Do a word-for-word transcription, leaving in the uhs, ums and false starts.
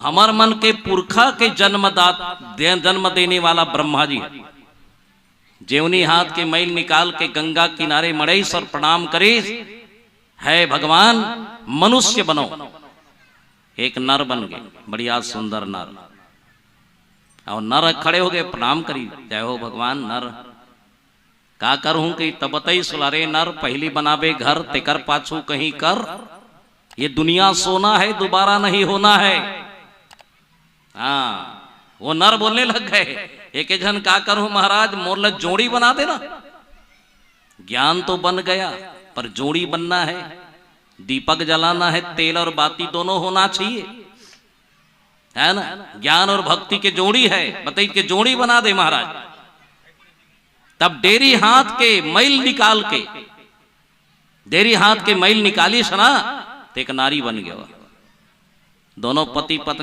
हमर मन के पुरखा के जन्मदात दे, जन्म देने वाला ब्रह्मा जी हे। जेवनी हाथ के मैल निकाल के गंगा किनारे मड़ेस और प्रणाम करिस, हे भगवान, मनुष्य बनो। एक नर बन गे, बढ़िया सुंदर नर। और नर खड़े हो गे, प्रणाम करी, जय हो भगवान। नर का करहूं कि तब बतई सुलारे नर, पहली बनाबे घर, तेकर पाछू कहीं कर। ये दुनिया सोना है, दोबारा नहीं होना है। हाँ, वो नर बोलने लग गए, एक झन का करहूं महाराज, मोर ला जोड़ी बना देना। ज्ञान तो बन गया, पर जोड़ी बनना है, दीपक जलाना है, तेल और बाती दोनों होना चाहिए, है ना? ज्ञान और भक्ति के जोड़ी है, बतई के जोड़ी बना दे महाराज। तब डेरी हाथ के मैल निकाल के, डेरी हाथ के मैल निकालिस ना, तो एक नारी बन गया। दोनों पति पत्नी